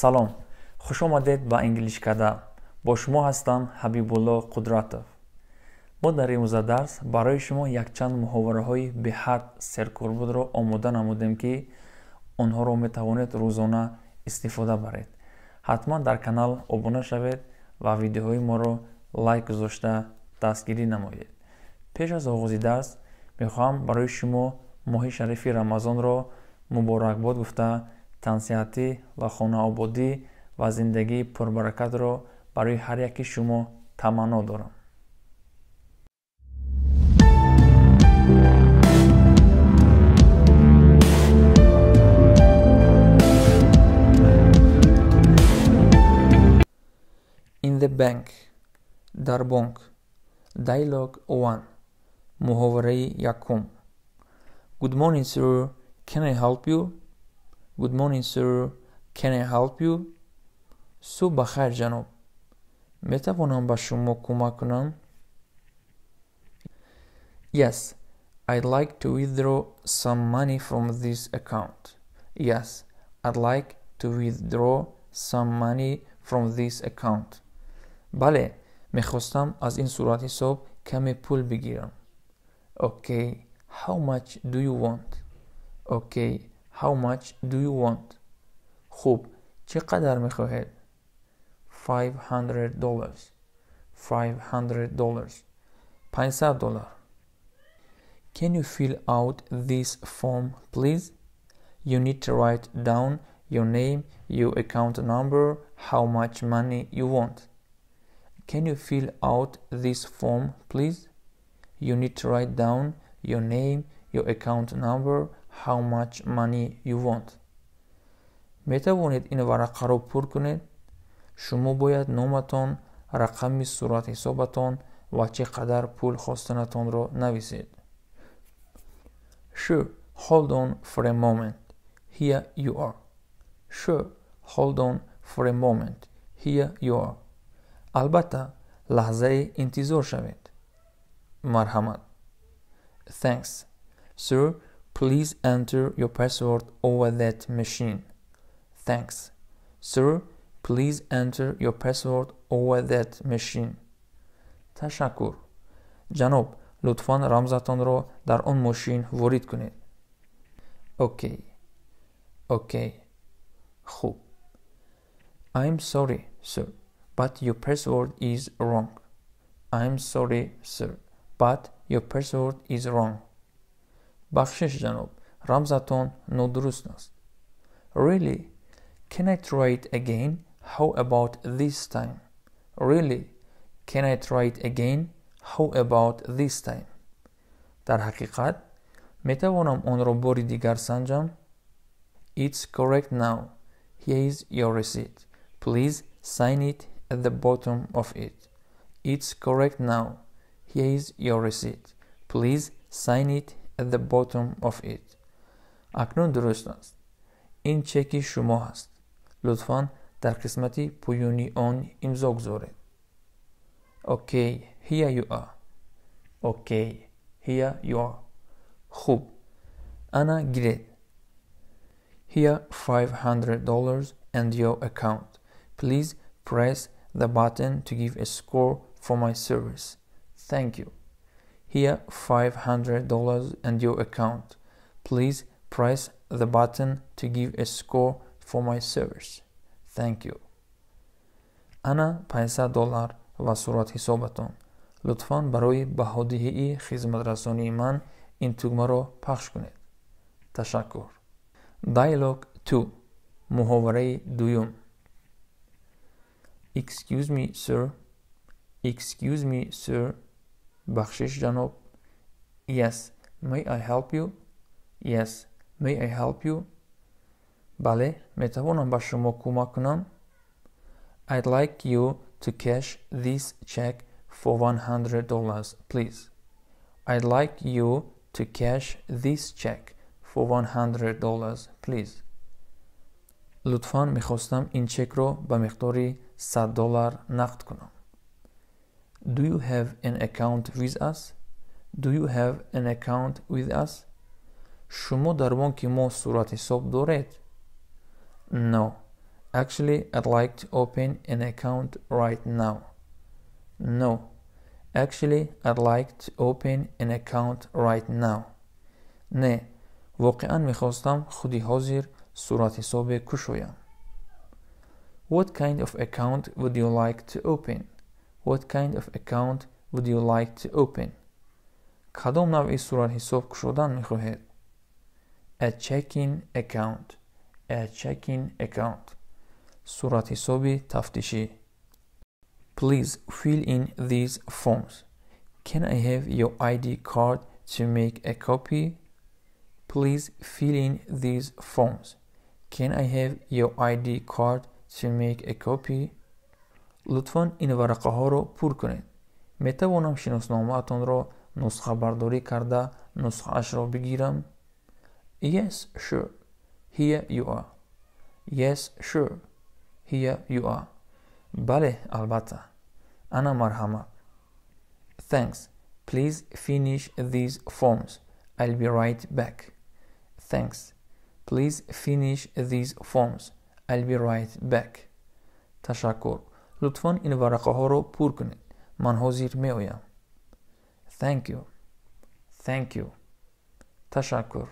Салом, хуш омадед ба Инглишкада. Бо шумо ҳастам Ҳабибулло Қудратов. Мо дар имрӯза дарс барои шумо якчанд муҳовараҳои беҳад серкорбудро омода намудем, ки онҳоро метавонед рӯзона истифода баред. Ҳатман дар канал обуна шавед ва видеоҳои моро лайк гузошта дастгирӣ намоед. Пеш аз оғози дарс мехоҳам барои шумо моҳи шарифи Рамазонро муборакбод гуфта, тансиҳатӣ ва хонаободӣ ва зиндагии пурбаракатро барои ҳар яки шумо таманно дорам. In the bank, дар бонк. Dialogue 1. Муҳовараи якум. Good morning, sir. Can I help you? Good morning, sir. Can I help you? Субҳ ба хайр, ҷаноб. Метавонам ба шумо кӯмак кунам? Yes, I'd like to withdraw some money from this account. Yes, I'd like to withdraw some money from this account. Бале, мехостам аз ин суратҳисоб каме пул бигирам. Okay, how much do you want? Okay, how much do you want? Хуб, чӣ қадар мехоҳед? $500. $500. $500. Can you fill out this form, please? You need to write down your name, your account number, how much money you want. Can you fill out this form, please? You need to write down your name, your account number, how much money you want. Метавонед ин варақаро пур кунед? Шумо бояд номатон, рақами суратҳисобатон ва чӣ қадар пул хостанатонро нависед. Sure, hold on for a moment. Here you are. Sure, hold on for a moment. Here you are. Албатта, лаҳзае интизор шавед. Марҳамат. Thanks. Sir, please enter your password over that machine. Thanks. Sir, please enter your password over that machine. Ташаккур. Ҷаноб, лутфан рамзатонро дар он мошин ворид кунед. Okay. Okay. Хуб. I'm sorry, sir, but your password is wrong. I'm sorry, sir, but your password is wrong. Бахшиш, ҷаноб, рамзатон нодуруст аст. Really? Can I try it again? How about this time? Really? Can I try it again? How about this time? Дар ҳақиқат, метавонам онро бори дигар санҷам? It's correct now. Here is your receipt. Please sign it at the bottom of it. It's correct now. Here is your receipt. Please sign it at the bottom of it. Акнун дуруст аст. Ин чеки шумо ҳаст. Лутфан дар қисмати поёнии он имзо гузоред. Okay, here you are. Okay, here you are. Хуб, ана гиред. Here $500 and your account. Please press the button to give a score for my service. Thank you. Here $500 and your account. Please press the button to give a score for my service. Thank you. Ана $500 ва суратҳисобатон. Лутфан барои баҳодиҳии хизматрасонии ман ин тугмаро пахш кунед. Ташаккур. Dialogue 2. Муҳовараи дуюм. Excuse me, sir. Excuse me, sir. Бахшиш, ҷаноб. Yes, may I help you? Yes, may I help you? Бале, метавонам ба шумо кӯмак кунам? I'd like you to cash this check for $100, please. I'd like you to cash this check for $100, please. Лутфан мехостам ин чекро ба миқдори $100 нақд кунам. Do you have an account with us? Do you have an account with us? Шумо дар бонки мо суратҳисоб доред? No, Actually, I'd like to open an account right now. No. Actually, I'd like to open an account right now. Не, воқеан мехостам худи ҳозир суратҳисобе кушоям. What kind of account would you like to open? What kind of account would you like to open? Кадом навъи суратҳисоб кушодан мехоҳед? A checking account. A checking account. Суратҳисоби тафтишӣ. Please fill in these forms. Can I have your ID card to make a copy? Please fill in these forms. Can I have your ID card to make a copy? Лутфан ин варақаҳоро пур кунед. Метавонам шиносномаатонро нусхабардорӣ карда нусхаашро бигирам? Yes, sure. Here you are. Yes, sure. Here you are. Бале, албатта. Ана марҳамат. Thanks. Please finish these forms. I'll be right back. Thanks. Please finish these forms. I'll be right back. Ташаккур. Лутфан ин варақаҳоро пур кунед. Ман ҳозир меоям. Thank you. Thank you. Ташаккур.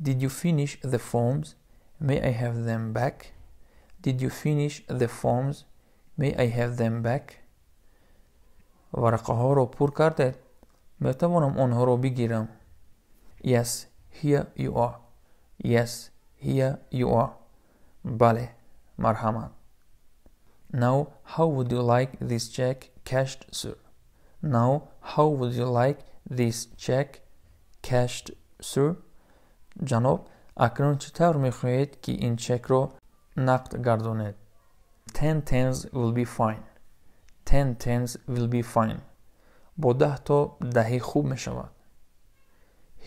Did you finish the forms? May I have them back? Did you finish the forms? May I have them back? Варақаҳоро пур кардед? Метавонам онҳоро бигирам? Yes, here you are. Yes, here you are. Бале, марҳамат. Now, how would you like this check cashed, sir? Now, how would you like this check cashed, sir? Ҷаноб, акнун чӣ тавр мехоҳед, ки ин чекро нақд гардонед? 10 tens will be fine. 10 tens will be fine. Бо 10 то даҳӣ хуб мешавад.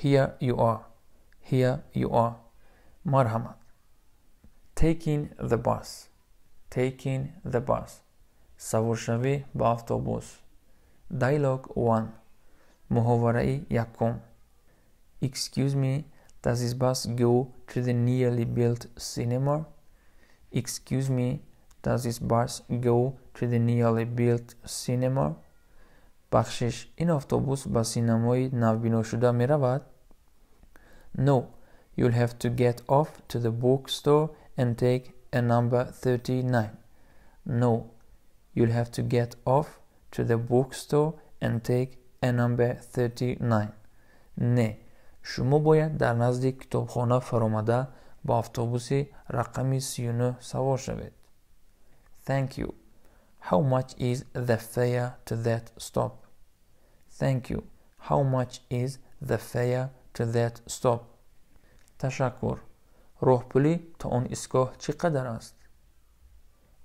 Here you are. Here you are. Марҳамат. Taking the bus. Taking the bus. Саворшавӣ ба автобус. Dialogue 1. Муҳовараи якум. Excuse me, does this bus go to the newly built cinema? Excuse me, does this bus go to the newly built cinema? Бахшиш, ин автобус ба синамои навбиношуда меравад? No, you'll have to get off to the bookstore and take a number 39. No, you'll have to get off to the bookstore and take a number 39. Не, шумо бояд дар назди китобхона фаромада ба автобуси рақами 39 савор шавед. Thank you. How much is the fare to that stop? Thank you. How much is the fare to that stop? Ташаккур. Роҳпулӣ то он истгоҳ чӣ қадар аст?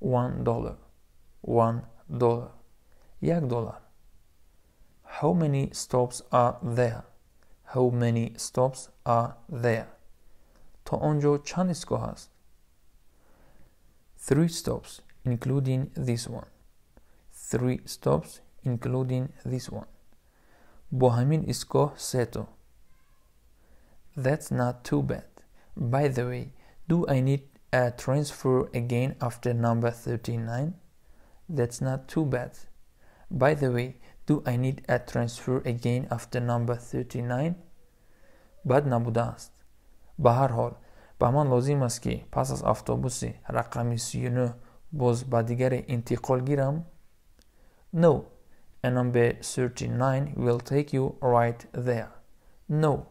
$1. $1. 1 доллар. How many stops are there? How many stops are there? То он ҷо чанд истгоҳ аст? Three stops, including this one. Three stops, including this one. Бо ҳамин истгоҳ сето. That's not too bad. By the way, do I need a transfer again after number 39? That's not too bad. By the way, do I need a transfer again after number 39? Бад набудааст. Ба ҳар ҳол, ба ман лозим аст, ки пас аз автобуси рақами 39 боз ба дигаре интиқол гирам? No, a number 39 will take you right there. No,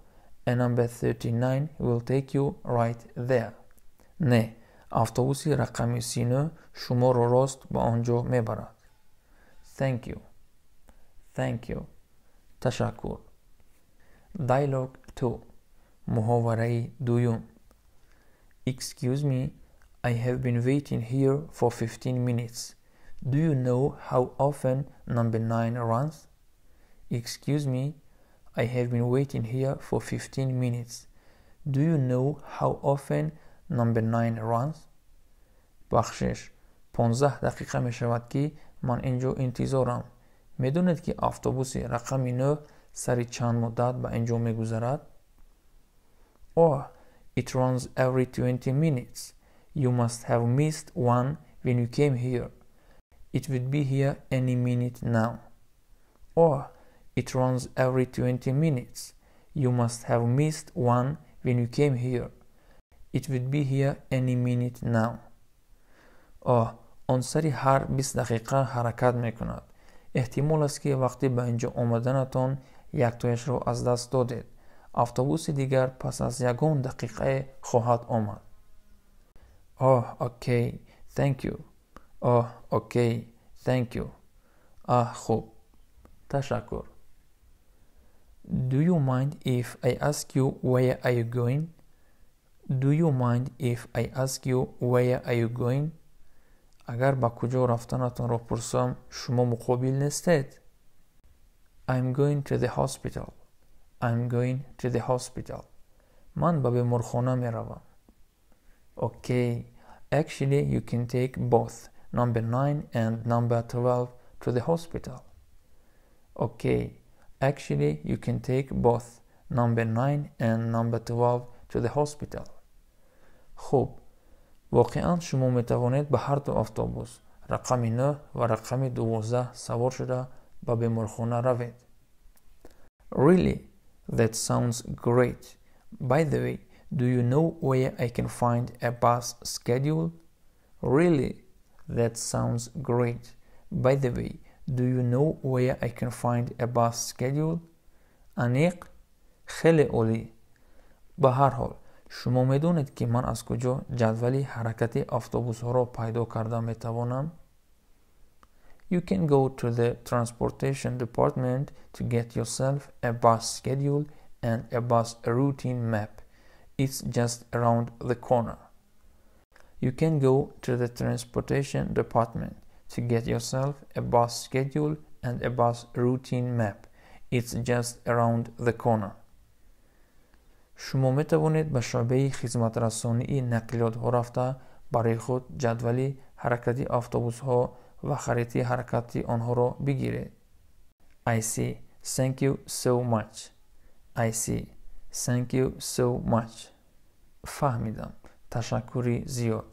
a number 39 will take you right there. Не, автобуси рақами 39 шуморо рост ба он ҷо мебарад. Thank you. Thank you. Ташаккур. Dialogue 2. Муҳовараи дуюм. Excuse me, I have been waiting here for 15 minutes. Do you know how often number 9 runs? Excuse me, I have been waiting here for 15 minutes. Do you know how often number 9 runs? Бахшиш, 15 дақиқа мешавад, ки ман ин ҷо интизорам. Медонед, ки автобуси рақами 9 сари чанд муддат ба ин ҷо мегузарад? Oh, it runs every 20 minutes. You must have missed one when you came here. It would be here any minute now. Or it runs every 20 minutes. You must have missed one when you came here. It would be here any minute now. Оҳ, он сари ҳар 20 дақиқа ҳаракат мекунад. Эҳтимол аст, ки вақте ба инҷо омаданатон яктояшро аз даст додед. Автобуси дигар пас аз ягон дақиқае хоҳад омад. Oh, okay, thank you. Oh, okay, thank you. Аҳ, хуб, ташаккур. Do you mind if I ask you where are you going? Do you mind if I ask you where are you going? Агар ба куҷо рафтанатонро пурсам, шумо муқобил нестед? I'm going to the hospital. I'm going to the hospital. Ман ба беморхона меравам. Okay, actually you can take both number 9 and number 12 to the hospital. Okay, actually you can take both number 9 and number 12 to the hospital. Хуб, воқеан шумо метавонед ба ҳар ду автобус рақами 9 ва рақами 12 савор шуда ба беморхона равед. Really? That sounds great. By the way, do you know where I can find a bus schedule? Really? That sounds great. By the way, do you know where I can find a bus schedule? Аниқ? Хеле олӣ. Ба ҳар ҳол, шумо медонед, ки ман аз куҷо ҷадвали ҳаракати автобусҳоро пайдо карда метавонам? You can go to the transportation department to get yourself a bus schedule and a bus routing map. It's just around the corner. You can go to the transportation department to get yourself a bus schedule and a bus routing map. It's just around the corner. Шумо метавонед ба шӯъбаи хизматрасонии нақлиётҳо рафта барои худ ҷадвали ҳаракати автобусҳо ва харитаи ҳаракати онҳоро бигиред. I see. Thank you so much. I see. Thank you so much. Фаҳмидам. Ташаккури зиёд.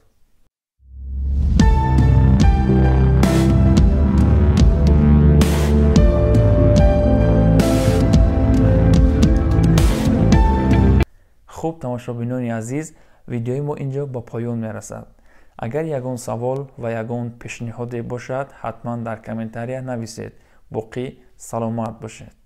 Хуб, тамошобинони азиз, видеои мо инҷо ба поён мерасад. Агар ягон савол ва ягон пешниҳоде бошад, ҳатман дар комментария нависед. Боқӣ саломат бошед.